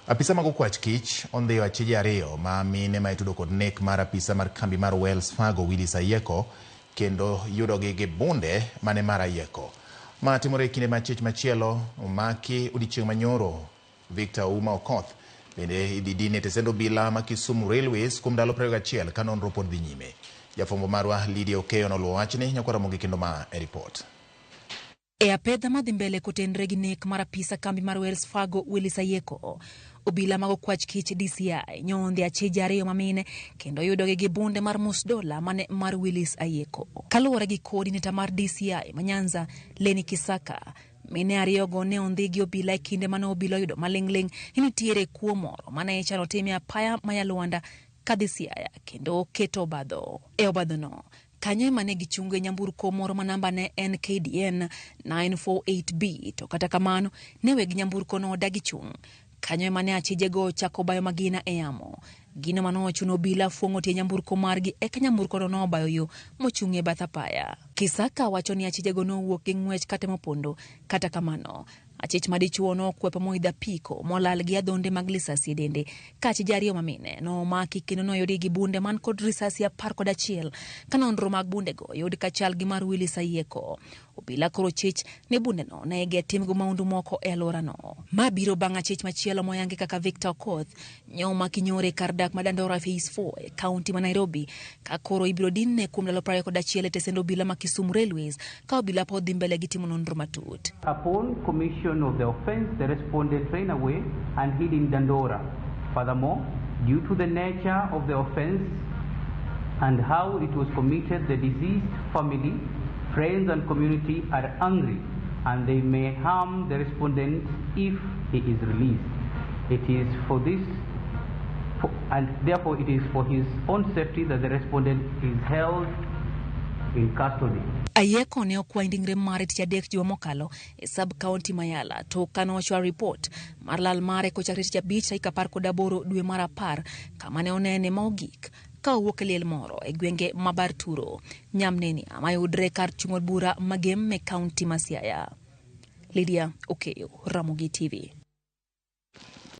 Apisa mag okwach kich ondhiyo achije ariyo ma mine ma itudo kod nek mar apisa mar kambi mar Wells Fargo Willis Ayieko kendo yudogi gi bunde mane mar Ayieko. Ma timore e kinde ma chich machielo omaki odiechieng' manyoro Victor Ouma Okoth bende idhi dine e tesend obila ma Kisumu Railways kuom ndalo 21 ka nonro pod dhi nyime. Jafwambo marwa Lydia Okeyo noluwo wachni nyakwar Ramogi kendo ma e ripot. E apedha madhi mbele kotenre gi nek mar apisa kambi mar Wells Fargo Willis Ayieko, obila mag okwach kich DCI nyoondhi achije ariyo mamine kendo yudogi gi bunde mar mus dola mane mar Willis Ayieko. Kaluwore gi coordinator mar DCI ma Nyanza, Lenny Kisaka, mine ariyogo ne ondhi gi obila e kinde mane obila oyudo maling'ling' ni nitiere kuo moro mane ichano tim e apaya ma Nyalwanda kadhi Siaya kendo keto obadho. E obadhono, Kanyo ema ne gichungo e nyamburko moro ma namba ne en KDN 948B to kata kamano ne weg nyamburko no odagi chung'. Kanyo ema ne achijego ochako bayo magina e yamo. Gino mane ochuno obila fuong'o tie nyamburko margi eka nyamburko no nobayo yo mochung' e bath apaya. Kisaka wacho ni achijego nowuok gi ng'wech katemo pondo, kata kamano Achich madichuo nokwepo moidho apiko molal gi adhonde mag lisasi e dende ka achije ariyo mamine nomaki kendo noyudi gi bunde man kod risasi 11 ka nonro mag bundego oyud ka chal gi mar Willis Ayieko. Obila koro chich ni bundeno ne ige timgo maundu moko e alworano. Ma biro bang' achich machielo moyangi kaka Victor Okoth nyomaki nyoro e kar dak ma Dandora Phase 4 e kaunti ma Nairobi ka koro ibiro dinne kuom ndalo 21 e tesend obila ma Kisumu Railways ka obila pod dhi mbele gi timo nonro matut. Upon commission of the offense, the respondent ran away and hid in Dandora. Furthermore, due to the nature of the offense and how it was committed, the deceased family, friends and community are angry and they may harm the respondent if he is released. It is for this, for, and therefore it is for his own safety that the respondent is held in custody. Ayieko ne okwany ringre mare tich adek juma mokalo e sub county ma Yala tok kane ochwal ripot mar lal mare kochakre tich abich tarik 18 dwe mar apar kama ne onene ma ogik ka owuok e liel moro e gwenge ma Barturo, Nyamnenia mayudre kar chung' od bura ma Gem e kaunti ma Siaya. Lydia Okeyo, Ramogi TV.